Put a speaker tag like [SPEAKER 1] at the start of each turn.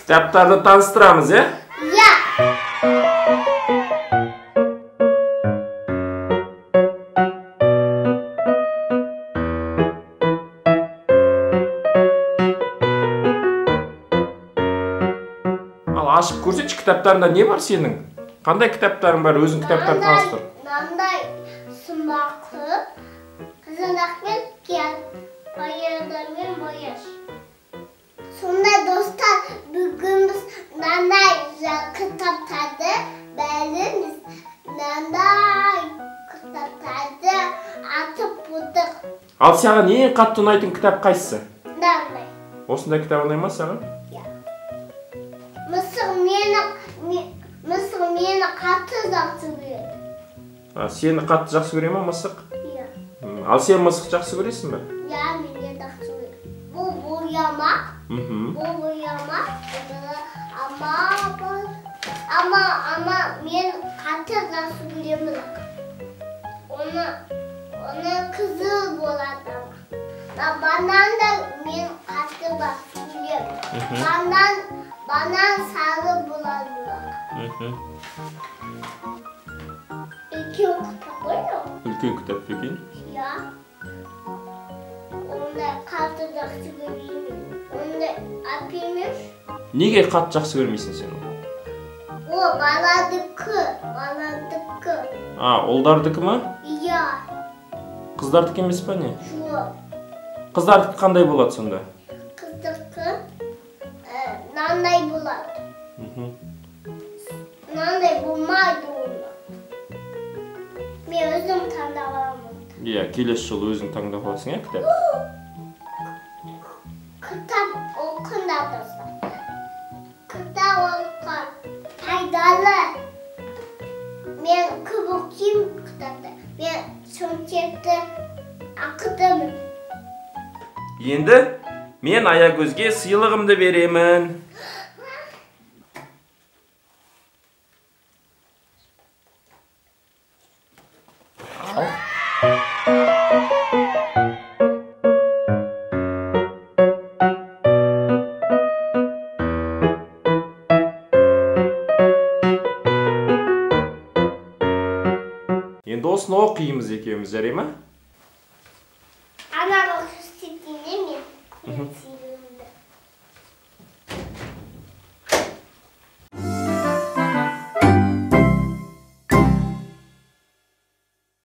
[SPEAKER 1] Кітаптарды таныстырамыз, иә?
[SPEAKER 2] Иә.
[SPEAKER 1] Ал ашып көрсетші, кітаптарында не бар сенің? Қандай кітаптарың бар? Өзің кітаптарды таныстыр.
[SPEAKER 2] Мынандай сымақы, қызанақпен бояудармен бояш. Сонда достар, бүгін біз мынандай кітаптарды бәріміз мынандай кітаптарды атып будық.
[SPEAKER 1] Ал саған ең қатты ұнайтын кітап қайсысы?
[SPEAKER 2] Мынандай.
[SPEAKER 1] Осындай кітап ұнай ма саған?
[SPEAKER 2] Иә. Мысық мені қатты жақсы көреді.
[SPEAKER 1] Сені қатты жақсы көре ма мысық?
[SPEAKER 2] Иә.
[SPEAKER 1] Ал сен мысық жақсы көресің бе?
[SPEAKER 2] Иә, мен де жақсы көремін. Бұл боямақ. Бұл боямақ. Ама мен қатты жақсы көремін. Оны қызыл болады. Банан да мен қатты жақсы көремін. Банан сары болады. Үлкен кітап қой мынау.
[SPEAKER 1] Үлкен кітап пе екен?
[SPEAKER 2] Иә. Ондай қатты жақсы көрмеймін. Ондай әпермеш.
[SPEAKER 1] Неге қатты жақсы көрмейсің сен оны?
[SPEAKER 2] О, баладікі, баладікі.
[SPEAKER 1] Ұлдардікі ма?
[SPEAKER 2] Иә.
[SPEAKER 1] Қыздардікі емес па не?
[SPEAKER 2] Жоқ.
[SPEAKER 1] Қыздардікі қандай болады сонда?
[SPEAKER 2] Қыздікі мынандай болады. Мынандай болмайды оны. Мен өзім таңдап аламын.
[SPEAKER 1] Иә, келесі жолы өзің таңдап аласың, иә, кітап?
[SPEAKER 2] Кітап оқыңдар, достар. Кітап оқыған пайдалы. Мен көп оқимын кітапты. Мен шымшекті ақытамын.
[SPEAKER 1] Енді мен Аягөзге сыйлығымды беремін. Ал. Енді осыны оқимыз екеуміз, жарай ма?